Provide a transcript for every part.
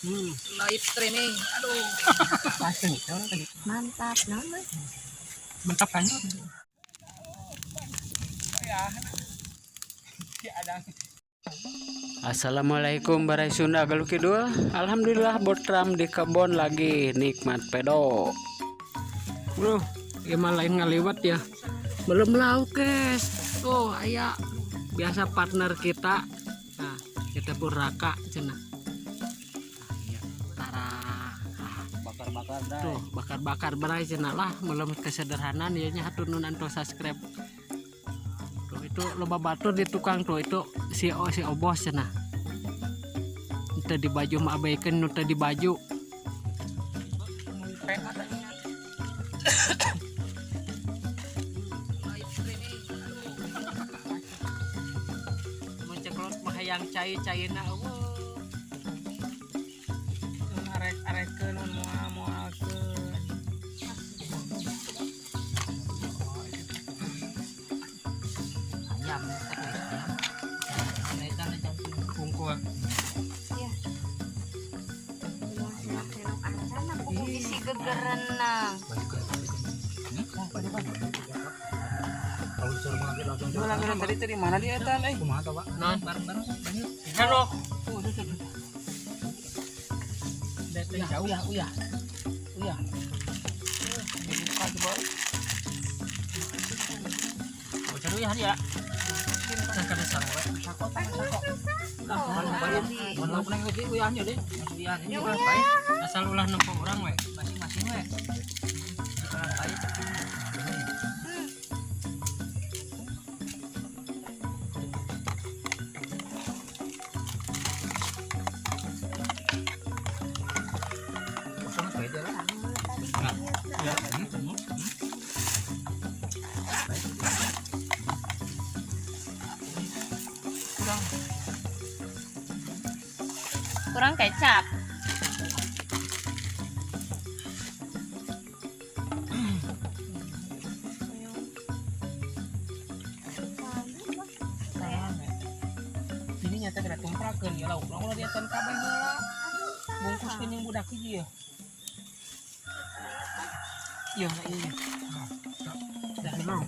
Live streaming. Aduh. Mantap, nama. Mantap kan? Assalamualaikum Barai Sunda Galuh Kidul. Alhamdulillah botram di kebon lagi nikmat pedo. Bro, gimana lain ngaliwat ya? Belum lauk, guys. Tuh, aya biasa partner kita. Nah, kita pun raka cenah. Nah, iya, tara. Bakar-bakar dah. Tuh, bakar-bakar berai cenah lah, belum kesederhanaan ya nya hatur nuhun antos subscribe. Tuh, itu loba batur di tukang tuh itu si o si obos cenah. Teu di baju mah abaikeun nu teu di baju. Live streaming. Aduh. Mun ceklot mah hayang cai-caina eueuh. Arek-arekeun mun moal-moalkeun. Ayam, ayam. Kungkul. Iya. Senok acan aku isi gegerenang. Gimana tadi tadi mana dia tan eh? Non. Halo. Uyah, uyah, uyah. Uyah. Buka coba. Bocor ya ya. Nah, kada sarua. Sako teh, sako. Mana neng lagi uyahnya deh. Uyahnya Ya, ini Asal ulah nempo urang we. masing-masing we. Orang baik. Kosong beda lah. Ya. Kurang kecap. Ini nyata kena tumprakeun ya lauk. Ulah dia tan kabeh heula. Bungkuskeun jeung budak hiji ya. Iya, nah iya. Dah. Iya.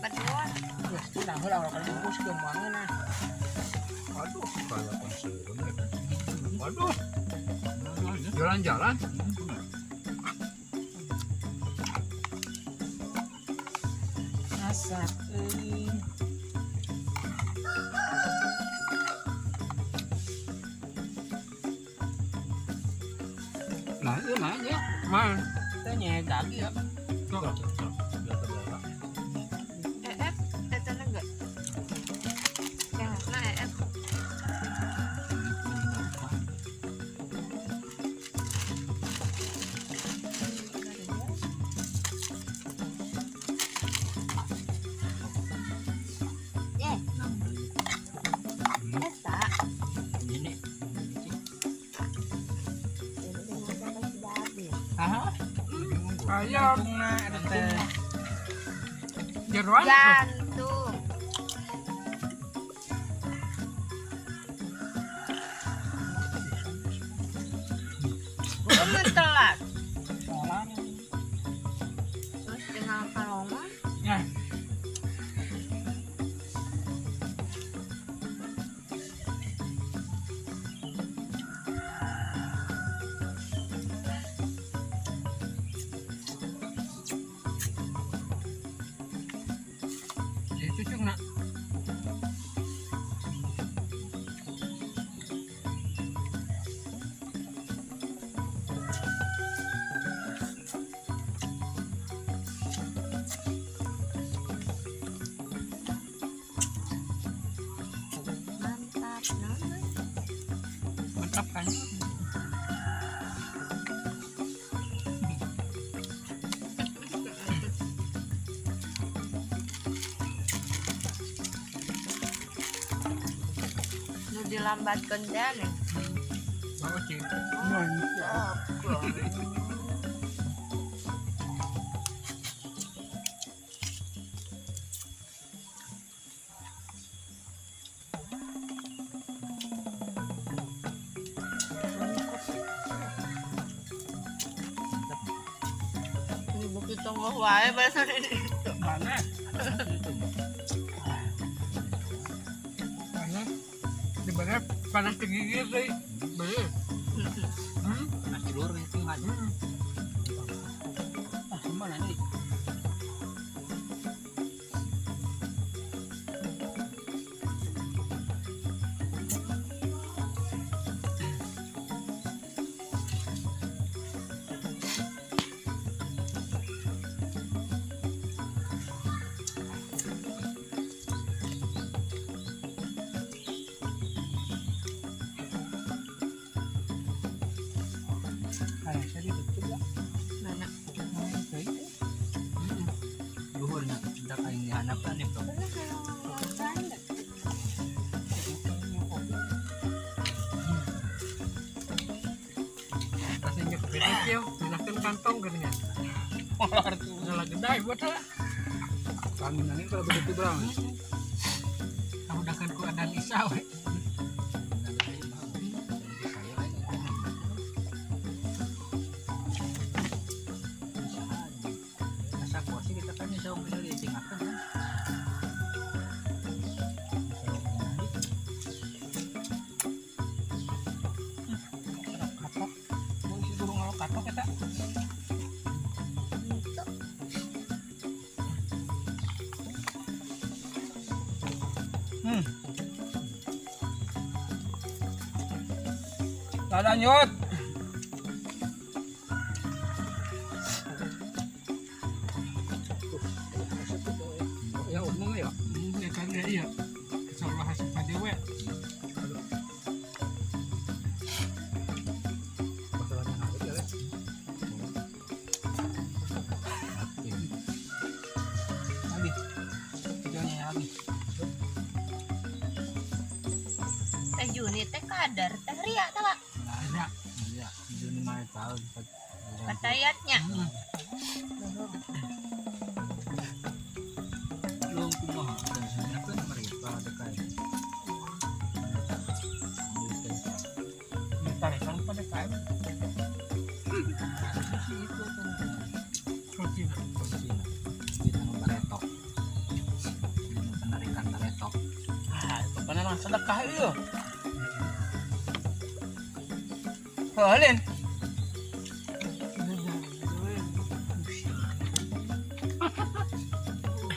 Berdua. Geus tah heula ulah kana bungkuskeun moal ngeunah. Waduh, kayak pensiun. Waduh, jalan-jalan. Masak euy. Nah, itu mah ya. Man. Teh nyegag ya. Teteh enggak? Nah, Ye. Eta. Ini. Aha. Ayam. Jantungna eta teh. Jeroan. Jantung. Belum telat. Salah. Terus tinggal kalongan. Ya. Itu cucuk nak. Mantap, nama. Mantap kan? Nu dilambatkeun teh nih. Bagus sih. Mantap. Tunggu wae barusan ini. Mana? Panas. Sebenarnya panas tergigit sih. Bener. Panas di luar itu kan. Ah, gimana nih? Kayak saya ditutup ya. Mana? Luhurnya kita kayak dihanapan nih, Bro. Rasanya kepedik ya. Minahkan kantong gini. Udah lagi dai buat lah. Angin-angin kalau begitu bang. Kamu udah kan ku ada Lisa we. Masa kuasa kita kan bisa ngomong dari tingkatan kan. Katok. Mau isi burung ngalok katok eta. Lanjut. Ya umum ya. Ya kan ya iya. Insyaallah hasil padewe. Masalahnya nggak ya. Lagi. Videonya ya lagi. Teh Juni teh kadar teh ria teh Pak. Ya. Iya, Juni Maret tahun. Patayatnya. Belum kumaha dan sebenarnya kan mereka ada kayak. Tarikan pada kain. Sih itu kan. Roti. Cina. Kita bareto. Penarikan bareto. Ah, itu pernah langsung sedekah ieu. Heuh,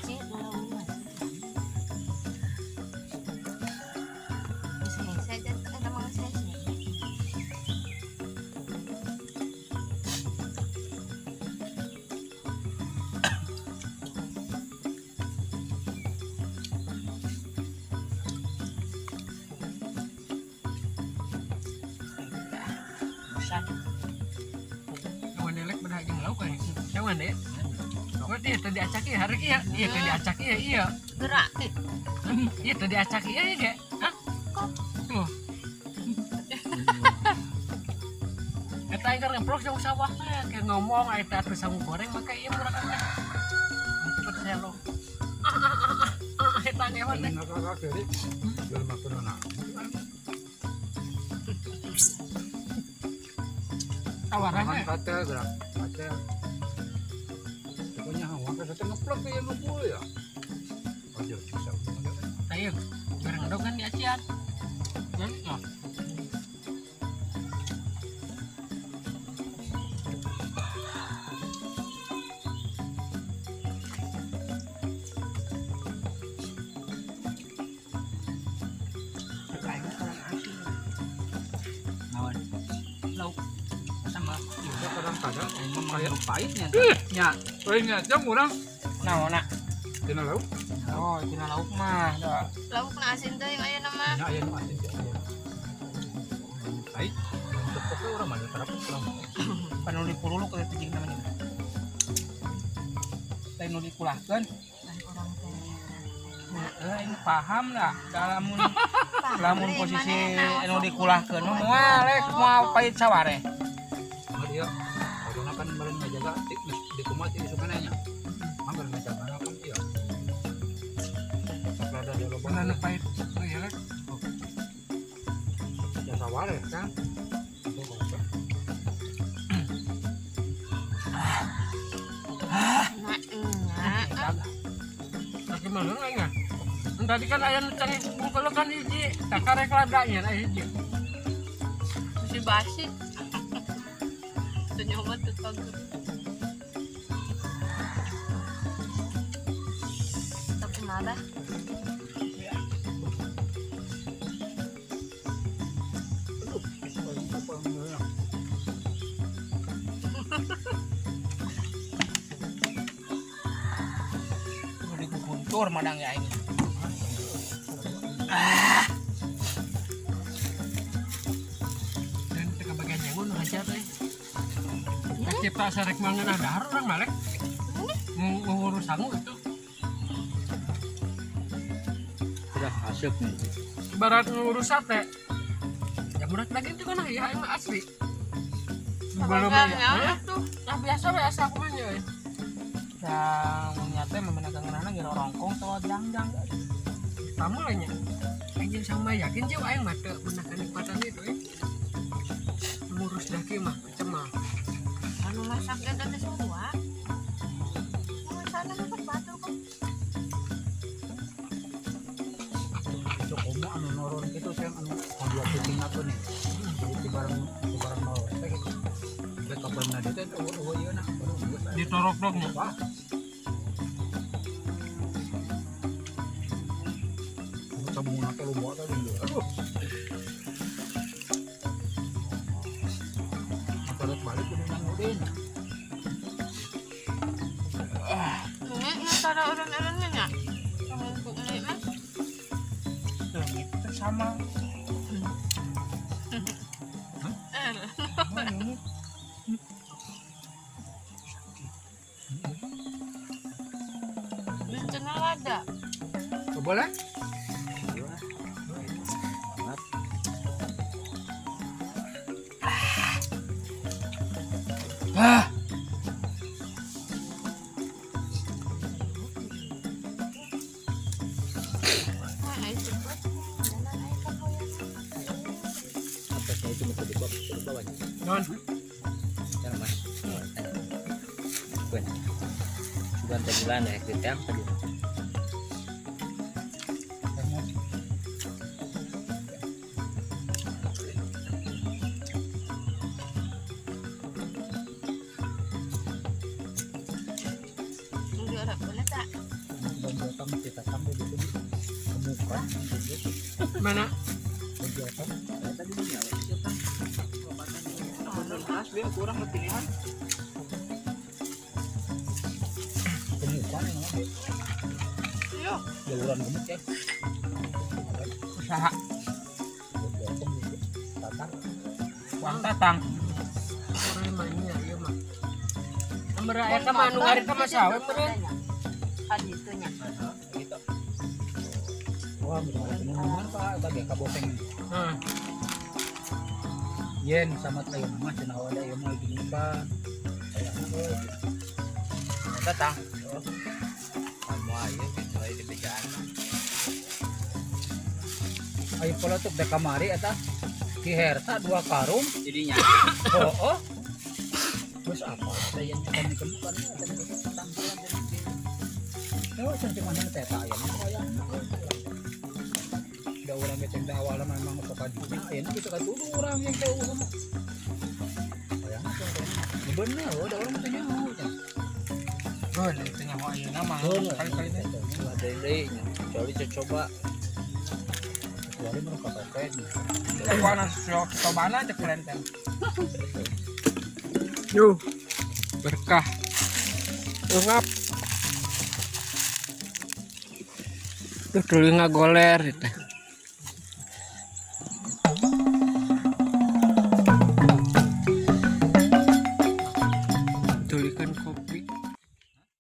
Sih ulah-ulah. Saya saya emang saya sih. Kawan elek bedah jeung lauk kan. Kawan deh. Oh, dia tadi acak ya hari iya. Iya tadi acak iya iya. Gerak eh. Iya tadi acak iya iya. Hah? Kok? Tuh. Eta aing keur ngeplok jeung sawah teh kayak ngomong aing teh atuh sangu goreng make ieu murah teh. Cepet saya lo. Eta ngewan teh. Ini kakak kiri. Jual makan anak. Tawaran Makan teh. kata gerak kata. Pokoknya hawa kata teh ngeplok ya ngepul ya. Aduh, bisa. Ayo, goreng endog kan di acian. Ya. Kayaknya kurang asin. Nawan. Lauk. Sama Ya kadang-kadang memang kayak pahitnya. Ya. lainnya jam orang Nah, ona. tina lauk. Oh, tina lauk mah. Da. Lauk na asin teh yang aya nama. Nya aya nu asin teh aya. Pahit. Pokoknya orang mana terap pulang. Panuli pululu ke tijing namanya. Lain nu dikulahkeun. Orang teh. Ini paham lah lamun lamun posisi Mana anu dikulahkeun mah moal rek moal pahit saware. Nah, dia orang kan baru ngajaga di kumat di sukananya. Manggar ngajaga kan iya. Rada dia loba. Mana nu pahit oh iya rek. Ya saware kan. Gimana enggak? Tadi kan aya nu cari bungkul kan hiji, tak karek ladanya aya hiji. Si basi. Teu nyoba teu kagem. Tapi marah. Udah kukuntur madang ya ini. Dan teu kabagian nyangun nu hajar euy. Cipta sarek mangan dahar urang malek. Ngurus sangu itu. Udah asup nih. Ibarat ngurus sate. Ya murah daging juga nah ya emang asli. Belum ya. Tuh. Nah biasa we asa aku mah nya euy. Yang nyata memenangkan ngeunana geura rongkong atau jangjang. Kamu lah nya. Aing sama yakin jauh aing mah teu meunang kenikmatan itu euy. Ngurus daging mah cema. Anu masak eta teh sarua. Masakna mah batu kok. Itu komo anu noron itu saya anu dua puting apa nih. Jadi barang barang noror teh gitu. Sampai kapan na dia teh eueuh eueuh ieu na baru geus aya. Ditorok dong nya. Wah. Tabungan teh loba teh deui. Aduh. Maka balik kudu nang Udin. Ini antara orang-orangnya nya. Kamu ini mah. Itu sama. Bencana lada. Boleh? Ah. Nah, itu buat jalan air kapoyan. Atasnya itu mau ke bawahnya. Non. Ya mas. Bukan. Bukan bulan ya, kita yang tadi. Udah ada boleh tak? Mana? Dia kurang pilihan. Iya. Jaluran gemuk ya. Usaha Tatang. uang tatang. Orang mainnya ieu mah. Amber eta mah anu ngarit mah sawe meureun. Kan itunya. Gitu. Wah, misalnya penurunan Pak, tadi kaboteng. Heeh. Yen sama tayo mah cenah ada ieu mah gini Pak. Kayak euy. Tatang. Kamu aja gitu aja di bejaan. Ayo pola tuh dek kamari eta. Di Herta 2 karung. Jadinya. Oh, oh. Terus apa? Ada yang kami kemukan ada yang tatang. Oh, cantik mana teh tak aya mah aya. Da urang ge ceng da awalna memang sok ka dinya, ayeuna kitu ka tuduh urang yang teh eueuh mah. Hayang mah bener, oh, da urang teh nyaho nya. Oh, itu nyaho ayeuna mah kali-kali teh. Ada deui nya. Kecuali coba. Kecuali mah ka topet. Kuana sok cobana cek lenten. Yuh. Berkah. Ungap. Tuh dulu ngagoler itu.